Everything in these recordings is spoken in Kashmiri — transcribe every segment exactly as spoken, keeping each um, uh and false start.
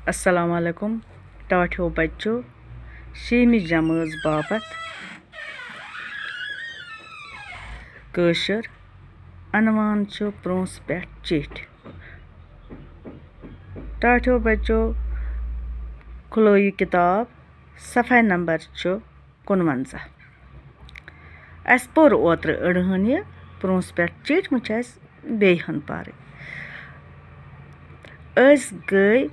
السلام علیکم ٹاٹھیو بچو، شیمہِ جمٲژ باپتھ کٲشُر عنوان چھُ پرونٛسہٕ پٮ۪ٹھ چِٹھۍ۔ ٹاٹھیو بچو، کھُلٲیِو کِتاب، صفحہ نمبر چھُ کُنوَنزاہ۔ اَسہِ پوٚر اوترٕ أڑہن یہِ پرونٛسہٕ پٮ۪ٹھ چِٹھۍ، وۄنۍ چھِ اَسہِ بیٚیہِ ہن پَرٕنۍ۔ أسۍ گٔے،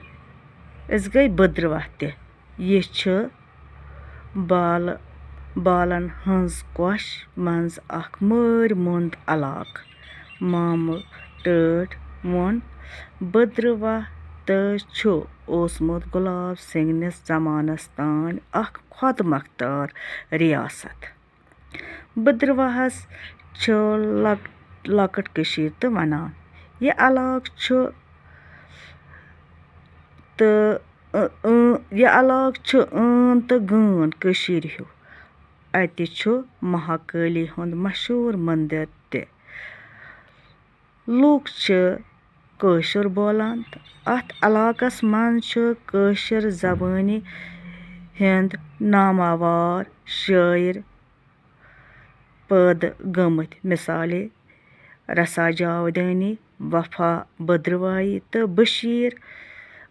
أسۍ گٔے بٕدرِ وَتھ تہِ۔ یہِ چھُ بالہٕ، بالَن ہٕنٛز کۄش منٛز اکھ مٲرۍ مۄند علاقہٕ۔ مامہٕ ٹٲٹھۍ ووٚن، بٕدرِ وَتھ تہٕ چھُ اوسمُت گۄلاب سنگھ نِس زمانَس تام اکھ خۄد مختار ریاست۔ بٕدرِ وَتھس چھِ لۄک-، لۄکٕٹ کٔشیٖر تہِ وَنان۔ یہِ علاقہٕ چھُ تہٕ، ٲ-، ٲ-، یہِ علاقہٕ چھُ عٲن تہٕ غٲن کٔشیٖرِ ہیوٗ۔ اَتہِ چھُ مہاکٲلی ہُنٛد مشہوٗر مٔنٛدِر تہِ۔ لوٗکھ چھِ کٲشُر بولان تہٕ اَتھ علاقَس منٛز چھُ کٲشِر زبٲنہِ ہُنٛد ناماوار شٲعر پٲدٕ گٔمٕتۍ، مثالے رسا جاودٲنی، وفا بدروایی تہٕ بشیٖر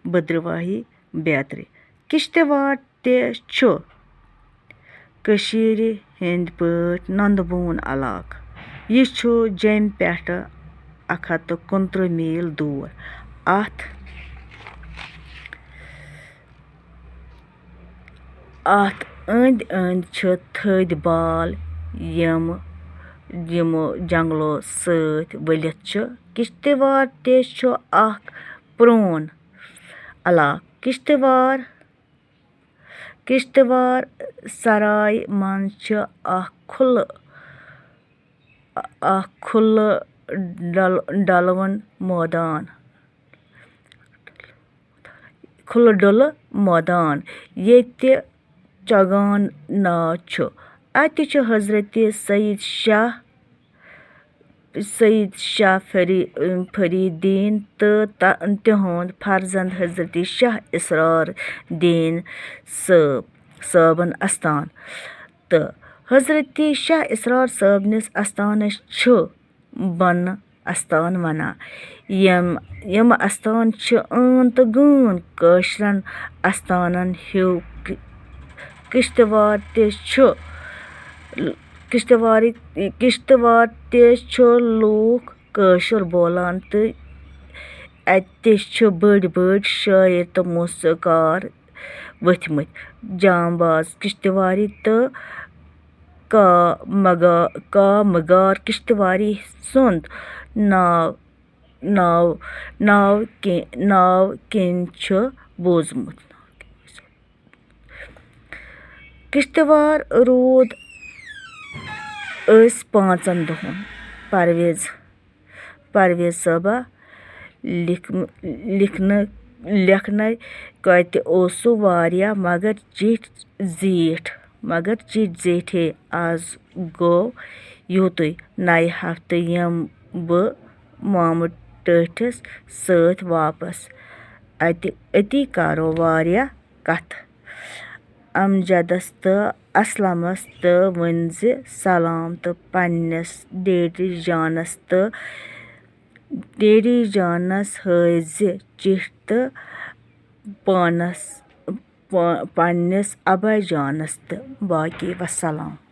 بدروایی بیترِ۔ کشتواڑ تہِ چھُ کٔشیٖرِ ہٕنٛدۍ پٲٹھۍ نُنٛدٕ بون علاقہٕ۔ یہِ چھُ جیٚمہِ پٮ۪ٹھٕ اَکھ ہَتھ تہٕ کُنترٕٛہ میٖل دوٗر۔ اَتھ، اَتھ أنٛدۍ أنٛدۍ چھِ تھٔدۍ بال، یِم، یِمو جنٛگلو سۭتۍ ؤلِتھ چھِ۔ کشتواڑ تہِ چھُ اَکھ پرٛون علاقہٕ۔ کشتواڑ کشتواڑ سرائے منٛز چھُ اکھ کھُلہٕ، اکھ کھُلہٕ ڈل-، ڈلوُن مٲدان، کھُلہٕ ڈُلہٕ مٲدان، ییٚتہِ چگان ناگ چھُ۔ اَتہِ چھُ حضرت سید شاہ سید شاہ فری-، فریدین تہٕ تہ-، تِہُنٛد فرزند حضرت شاہ اسرار دین صٲب، صٲبُن استان۔ تہٕ حضرت شاہ اسرار صٲبنِس استانس چھُ بۄنہٕ استان ونان۔ یِم، یِم استان چھِ عٲن تہٕ غٲن کٲشرٮ۪ن استانن ہیوٗ۔ ک-، کشتواڑ تہِ چھُ، کشتواڑٕکۍ، کشتواڑ تہِ چھُ لوٗکھ کٲشُر بولان تہٕ اَتہِ تہِ چھِ بٔڑۍ بٔڑۍ شٲعر تہٕ موسیقار ؤتھمٕتۍ۔ جانباز کشتواڑی تہٕ کا مگا-، کا مگار کشتواڑی سُنٛد ناو، ناو، ناو کہِ-، ناو کِنۍ چھُ بوٗزمُت۔ کشتواڑ روٗد أسۍ پانٛژن دۄہن۔ پرویز، پرویز صٲبہ، لیکھ-، لیکھنہٕ، لیکھنَے کتہِ اوسُو واریاہ، مگر چِٹھۍ زیٖٹھ، مگر چِٹھۍ زیٖٹھے۔ از گوٚو یوٗتُے، نَیہِ ہفتہٕ یِمہٕ بہٕ مامہٕ ٹٲٹھِس سۭتۍ واپس۔ اَتہِ، أتی کرو واریاہ کتھٕ۔ امجدس تہٕ اسلمس تہٕ ؤنۍ زِ سلام تہٕ پننِس ڈیڈی جانس تہٕ ڈیڈی جانس ہٲوۍ زِ چِٹھۍ تہٕ پانس، پا-، پننِس ابا جانس تہٕ باقی۔ وسلام۔